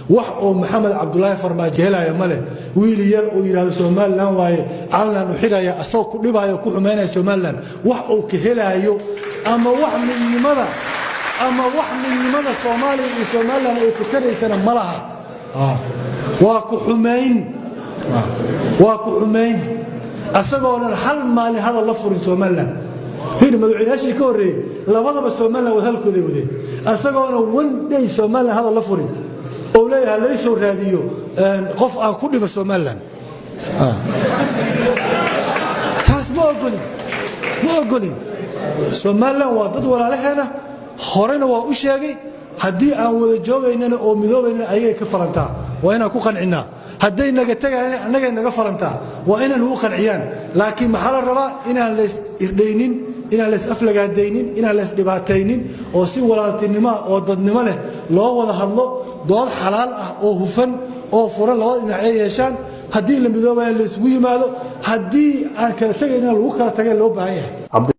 Wax oo Maxamed Cabdulaahi Farmaajo helaya male. Wiil yar uu yidhahdo Somaliland waaye, calanaan u xidhaya, asagoo ku dhibaayo, ku xumaynaya Somaliland, wax uu ka helaayo ama wax midnimada Soomaaliya iyo Somaliland ay ku taraysana ma laha. Waa ku xumayn, waa ku xumayn, asagoonan hal maalin hadal la furin Somaliland. Fiir, madaxweynayaashii ka horreeyey labadaba Somaliland wadahadalkooday wadeen, asagoona one day Somaliland hadal la furin oo leeyahay lay soo raadiyo qof aan ku dhibo Somaliland. Taas ma ogolin, ma ogolin. Somaliland waa dad walaalaheena, horena waa u sheegay. Haddii aan wada joogaynana oo midoobaynana, ayagay ka falantaa, waa inaan ku qancinnaa. Hadday naga tegayana, annagay naga falantaa, waa inaan ugu qanciyaan. Laakiin maxaa la rabaa? Inaan lays irdhaynin, inaan lays aflagaadaynin, inaan lays dhibaataynin, oo si walaaltinimoa oo dadnimo leh loo wada hadlo, dood xalaal ah oo hufan oo furan labada dhinac ay yeeshaan. Haddii la midoobayo, laysugu yimaado. Haddii aan kala tegaynana, lagu kala tagay loo baahan yahay.